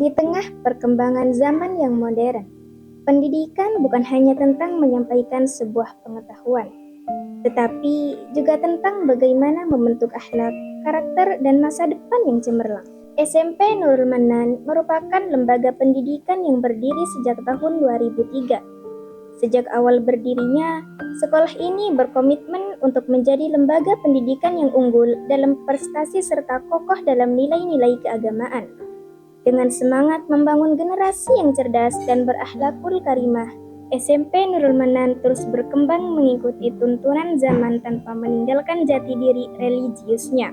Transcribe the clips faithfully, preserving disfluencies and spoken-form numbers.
Di tengah perkembangan zaman yang modern, pendidikan bukan hanya tentang menyampaikan sebuah pengetahuan, tetapi juga tentang bagaimana membentuk akhlak, karakter, dan masa depan yang cemerlang. S M P Nurul Manan merupakan lembaga pendidikan yang berdiri sejak tahun dua ribu tiga. Sejak awal berdirinya, sekolah ini berkomitmen untuk menjadi lembaga pendidikan yang unggul dalam prestasi serta kokoh dalam nilai-nilai keagamaan. Dengan semangat membangun generasi yang cerdas dan berakhlakul karimah, S M P Nurul Manan terus berkembang mengikuti tuntunan zaman tanpa meninggalkan jati diri religiusnya.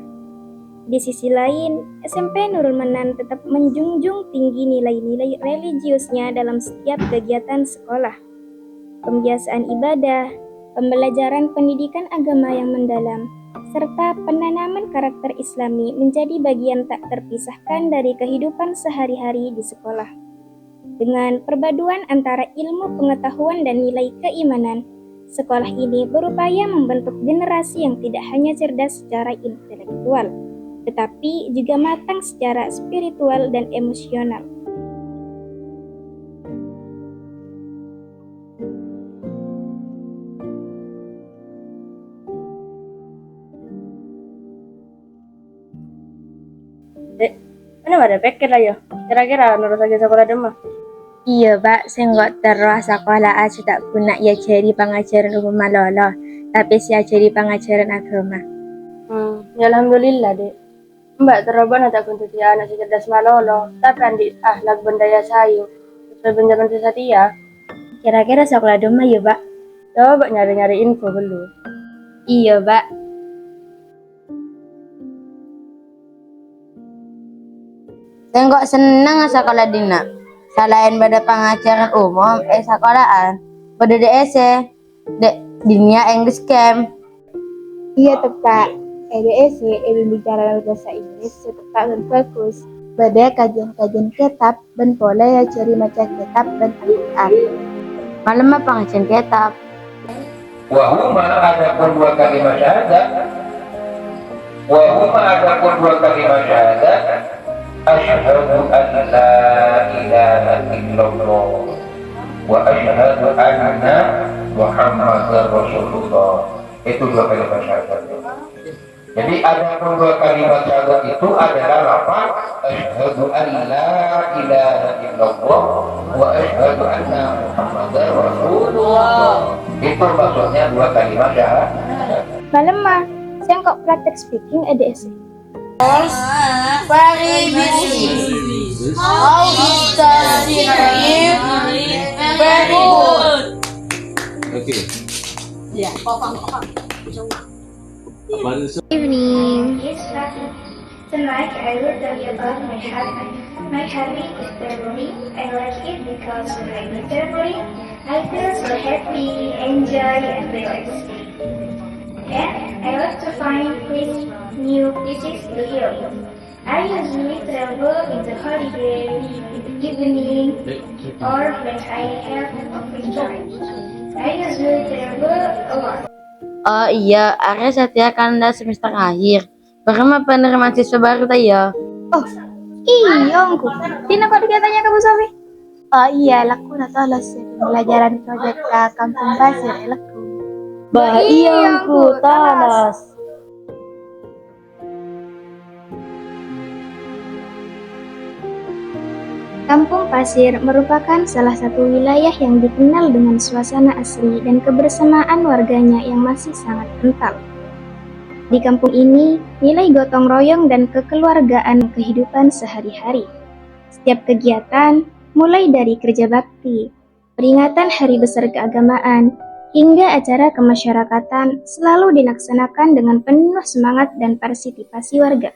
Di sisi lain, S M P Nurul Manan tetap menjunjung tinggi nilai-nilai religiusnya dalam setiap kegiatan sekolah. Pembiasaan ibadah, pembelajaran pendidikan agama yang mendalam, serta penanaman karakter Islami menjadi bagian tak terpisahkan dari kehidupan sehari-hari di sekolah. Dengan perpaduan antara ilmu pengetahuan dan nilai keimanan, sekolah ini berupaya membentuk generasi yang tidak hanya cerdas secara intelektual, tetapi juga matang secara spiritual dan emosional. Dek, mana pada pikir lah yo. Kira-kira nerus lagi sekolah dema. Iyâ, Pak, sèngko' terro asakola aja ta' ghuna èajhâri pangajhârân umum malolo, tapè sè èajhâri pangajhârân aghâma. Hmm, ya alhamdulillah, Dek. Mbak terro bâ'na ta' ghun dhâddhiyâ ana' sè cerdas malolo, tapè andi' akhlak bân dâjâ saè, sesuai bân zaman sè satèya. Kira-kira sakola dâmma yâ, Pak? Coba nyarè-nyarè info ghâllu. Iyâ, Pak. Sèngko' senneng asakola dinna'. Salaèn bâdâ pangajhârân umum è sakola'an, bâdâ dâ' essè, dâ' dinna' English Camp. Iyâ, teppa'. È dâ' essè èbimbing cara bhâsa Inggris sè teppa' bân bhâghus. Bâdâ kajhiyân-kajhiyân kètab bân polè èajhâri maca kètab bân Al-Qur'an. Malemma pangajhiyân kètab. Wa huma adapun dua kalimat syahadat. Wa huma adapun dua kalimat syahadat. Asyhadu an la ilaha illallah wa asyhadu anna Muhammadar Rasulullah. Itu dua kalimat syahadat. Jadi adapun dua kalimat syahadat itu adalah lafaz asyhadu an la ilaha illallah wa asyhadu anna Muhammadar Rasulullah. Itu maksudnya dua kalimat syahadat. Malemma, sèngko' praktek speaking è dâ' essè. Very busy. How is the scenery? Very good. Okay. Yeah, papa, papa. Evening. Yes, Fatih. Tonight I will tell you about my hobby. My hobby is traveling. I like it because when I go traveling, I feel so happy, enjoy, and relaxed. And I love to find place, new places to heal. I usually travel in the holiday, in the evening, or when I have a free time. I usually travel a lot. Oh iyâ, arèya satèya kan la semester akhir. Bârâmma penerimaan siswa baru ta' iyâ? Oh, iyâ, ongghu. Dinna' kodhu ètanya ka Bu Sofi. Oh iyâ, lagghu' na' tolos pelajaran project ka Kampung Pasir è lagghu'. Bâ iyâ, ongghu, tolos. Kampung Pasir merupakan salah satu wilayah yang dikenal dengan suasana asri dan kebersamaan warganya yang masih sangat kental. Di kampung ini, nilai gotong royong dan kekeluargaan kehidupan sehari-hari. Setiap kegiatan, mulai dari kerja bakti, peringatan hari besar keagamaan, hingga acara kemasyarakatan selalu dilaksanakan dengan penuh semangat dan partisipasi warga.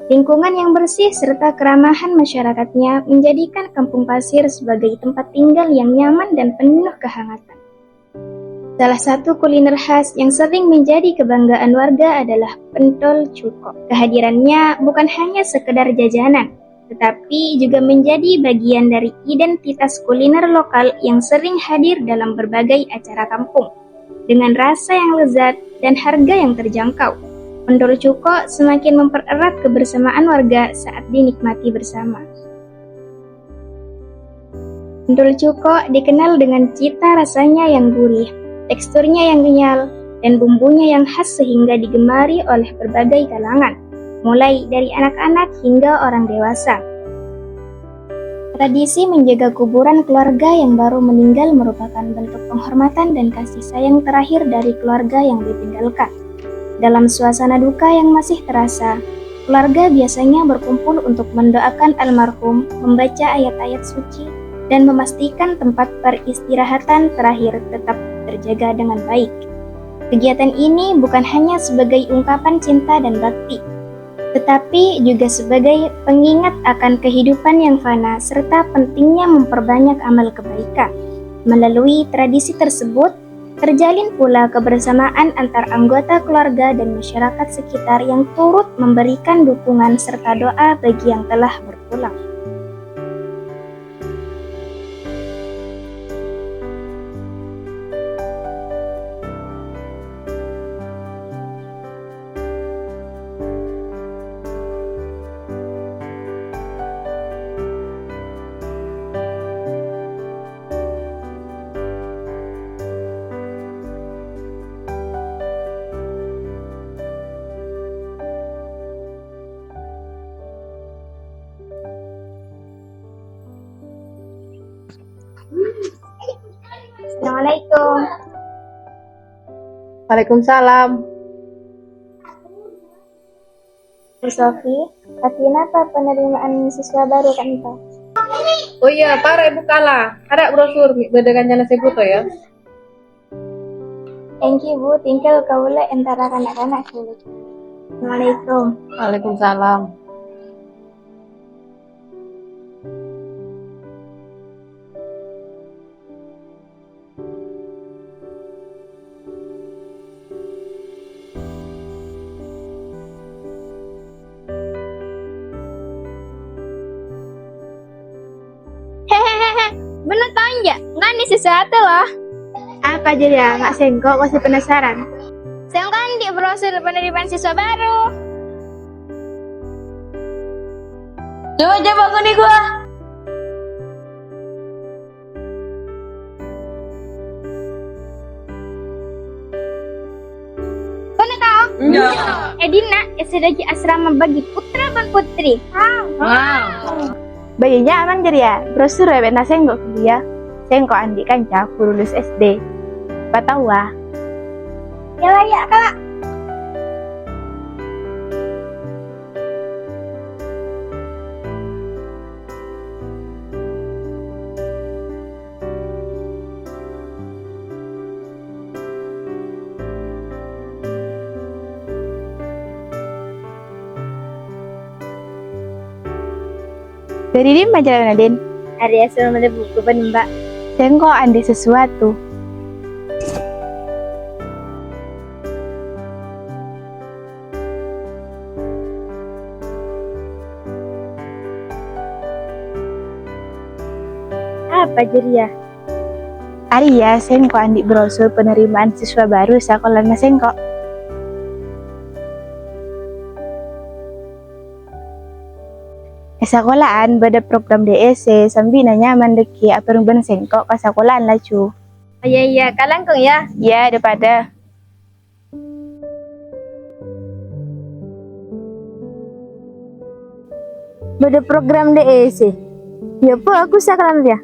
Lingkungan yang bersih serta keramahan masyarakatnya menjadikan Kampung Pasir sebagai tempat tinggal yang nyaman dan penuh kehangatan. Salah satu kuliner khas yang sering menjadi kebanggaan warga adalah pentol cuko. Kehadirannya bukan hanya sekedar jajanan, tetapi juga menjadi bagian dari identitas kuliner lokal yang sering hadir dalam berbagai acara kampung. Dengan rasa yang lezat dan harga yang terjangkau, pentol cuko semakin mempererat kebersamaan warga saat dinikmati bersama. Cendol cuko dikenal dengan cita rasanya yang gurih, teksturnya yang kenyal, dan bumbunya yang khas sehingga digemari oleh berbagai kalangan, mulai dari anak-anak hingga orang dewasa. Tradisi menjaga kuburan keluarga yang baru meninggal merupakan bentuk penghormatan dan kasih sayang terakhir dari keluarga yang ditinggalkan. Dalam suasana duka yang masih terasa, keluarga biasanya berkumpul untuk mendoakan almarhum, membaca ayat-ayat suci, dan memastikan tempat peristirahatan terakhir tetap terjaga dengan baik. Kegiatan ini bukan hanya sebagai ungkapan cinta dan bakti, tetapi juga sebagai pengingat akan kehidupan yang fana serta pentingnya memperbanyak amal kebaikan. Melalui tradisi tersebut, terjalin pula kebersamaan antar anggota keluarga dan masyarakat sekitar yang turut memberikan dukungan serta doa bagi yang telah berpulang. Assalamualaikum. Waalaikumsalam. Bu Sofi, ka'dinto penerimaan siswa baru ka'dinto? Oh iyâ, para' èbukala'. Arèya brosur, bâdâ kancana sè buto yâ. Èngghi, Bu, tinggal kaulâ entara na'-kana' ghâllu. Assalamualaikum. Waalaikumsalam. Hehehe, bâ'na tao enjâ'? Ngandhi' sesuatu, loh. Apa jârèya? Ma' sèngko' masih penasaran. Sèngko' andi' brosur penerimaan siswa baru. Coba, coba, kuni gua. Bâ'na tao? Enggak. È dinna' èsadhâjâ asrama bagi putra bân putri. Wow. Bâjâ nyaman jârèya, brosur bâ'na sèngko' ghâllu yâ. Sèngko' andi' kanca guru les S D. Patawa. Yâ, yâ, kala'. Dâri dimma jârèya, Nadin? Arèya soro mellè buku, Mbak. Sèngko' andi' sesuatu. Apa jârèya? Arèya sèngko' andi' brosur penerimaan siswa baru sakolana sèngko'. È sakola'an bâdâ program D E C, sambina nyaman dhâggi' abhâreng bân sèngko' ka sakola'an laju. Oh iyâ, iyâ, kalangkong yâ. Iyâ, dâ-padâ. Bâdâ program D E C. Yâ, bagus sakala'an rèya.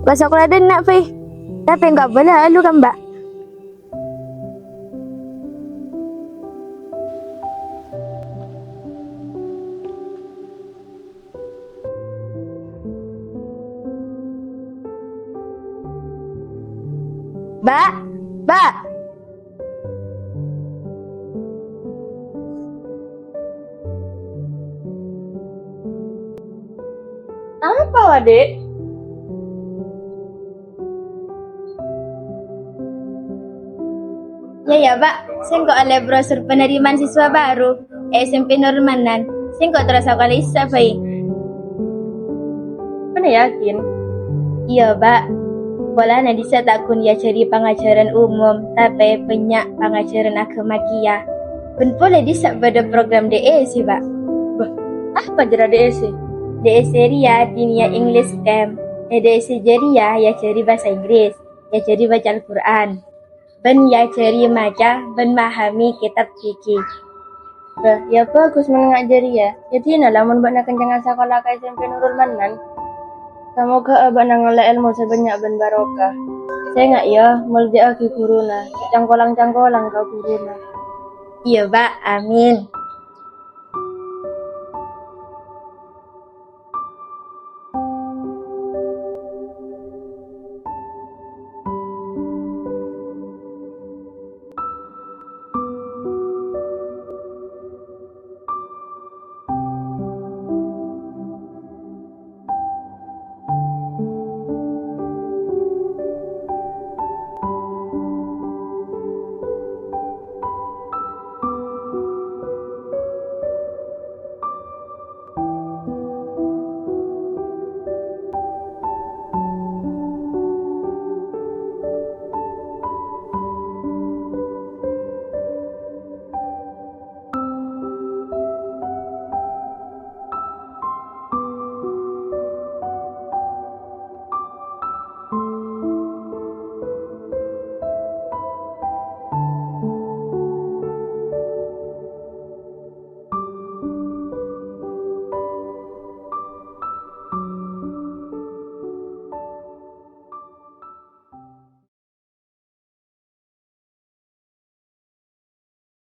Ka sakola dâ' enna' bhâi. Tapè engko' abâlâ alu ka Mbak. Mbak, Mbak. Apa, Wa', Dek? Yâ, yâ, Pak. Sèngko' ollè brosur penerimaan siswa baru è S M P Nurul Mannan. Sèngko' terro sakola dissa' bhâi. Bâ'na yakin? Iyâ, Pak. Polana dissa' ta' ghun èajhâri pangajhârân umum, tapè bânnya' pangajhârân aghâma kèya. Bân polè dissa' bâdâ program D E C, Pak. Bâh, apa jârèya D E C? D E C rèya Dinia English Camp. Dhâddhi sè jârèya èajhâri bhâsa Inggris, èajhâri maca Al-Qur'an, bân èajhâri maca bân mahami kètab fikih. Bâh, ya bhâghus mon nga' jârèya. Dhâddhina lamon bâ'na kencèngan sakola ka S M P Nurul Mannan. Samoghâ bâ'na ngaollè èlmo sè bânnya' bân barokah. Sènga' ya, molja'aghi ghuruna, cangkolang-cangkolang ka ghuruna. Iyâ, Pak. Amin.